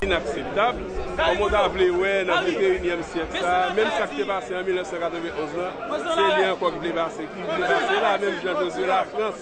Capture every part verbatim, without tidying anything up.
Inakseptab. Kòman w ta vle wè nan venteyinyèm syèk sa, menm sa k te pase an mil nèf san katrevenn onz lan, se li ankò ki vle pase, ki vle pase la, menm jan Josué Lafrans,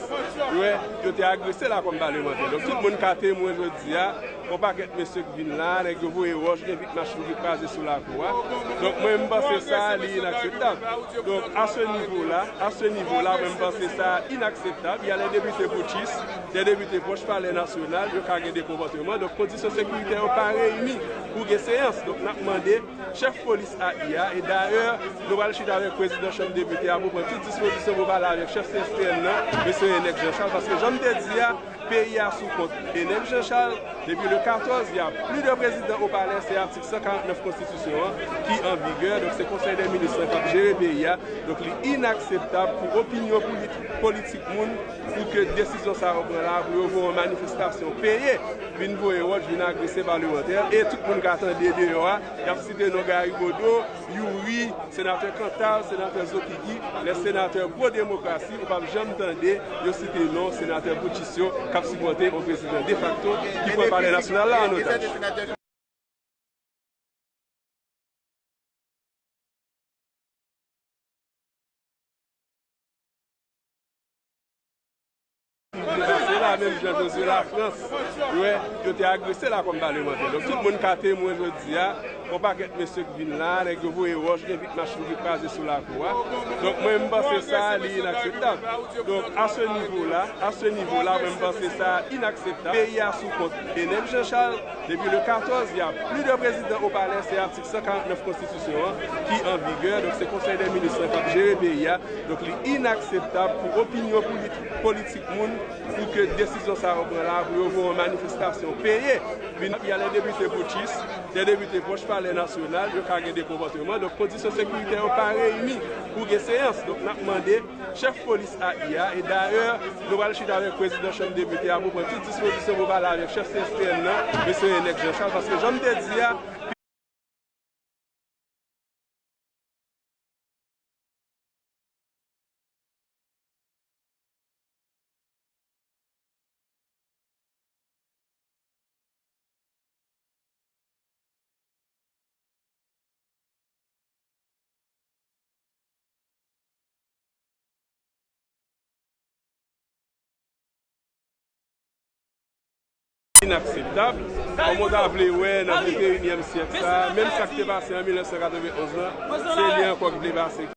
yo, yo te agrese la kòm palemantè. Donk, tout moun ka temwen jodi a, yon pakèt mesye ki vin la, nèg yo voye wòch, gen vit machin ki kraze sou lakou a. Donk, mwen, m panse sa, li inakseptab. Donk, à ce niveau-là, à ce niveau-là, mwen, m panse sa inakseptab. Il y a les députés putschistes, des députés proches palais national, yo ka gen de konpòteman. Donk, kondisyon sekiritè yo pa reyini pou gen seyans. Donk, n ap mande chèf polis A I a, e dayè, nou pral chita avèk prezidan chanm depite a pou pran tout dispozisyon pou pale avèk chèf C S P N nan, mesye Enèk Jean Charles, paske jan m te di a, peyi a sou kont Enèk Jean Charles, depi le katòz, y a plus de présidents au palais, se atik san karant nèf konstitisyon an ki an vigè, donk se konsèy dè minis lan k ap jere peyi a, donk li inakseptab pou opinyon politi-, politik moun, pou ke desizyon sa yo pran la, pou yo voye yon manifestasyon peye, vin voye wòch, vin agrese palemantè, e tout moun ka tande deyò a, y ap site non Gary Bodeau, Youri, senatè Cantal, senatè Zokiki, lè senatè pwo demokrasi, ou p ap janm tande yo site non senatè putschis yo k ap sipòte yon prezidan defakto ki pran palè nasyonal la an otaj. Ki vle pase la, menm jan Josué Lafrans, yo, yo te agrese la kòm palemantè. Donk, tout moun ka temwen jodi a, yon pakèt mesye ki vin la, nèg yo voye wòch, gen vit machin ki kraze sou lakou a. Donk, mwen, m panse sa, li inakseptab. Donk, à ce niveau-là, à ce niveau-là, mwen, m panse sa inakseptab. Peyi a sou kont Enèk Jean Charles, depi le katòz, y a plus de présidents au palais, se atik san karant nèf konstitisyon an ki an vigè, donk se konsèy dè minis lan k ap jere peyi a, donk li inakseptab pou opinyon politi-, politik moun, pou ke desizyon sa yo pran la, pou yo voye yon manifestasyon peye, vin, y a les députés putschistes, des députés proches palais national, yo ka gen de konpòteman, donk kondisyon sekiritè yo pa reyini pou gen seyans, donk n ap mande chèf polis A I a, e dayè, nou pral chita avèk prezidan chanm depite a pou pran tout dispozisyon pou pale avèk chèf C S P N nan, mesye Enèk Jean Charles, paske jan m te di a, Inakseptab. Kòman w ta vle wè nan venteyinyèm syèk sa, menm sa k te pase an mil nèf san katrevenn onz lan, se li ankò ki vle pase.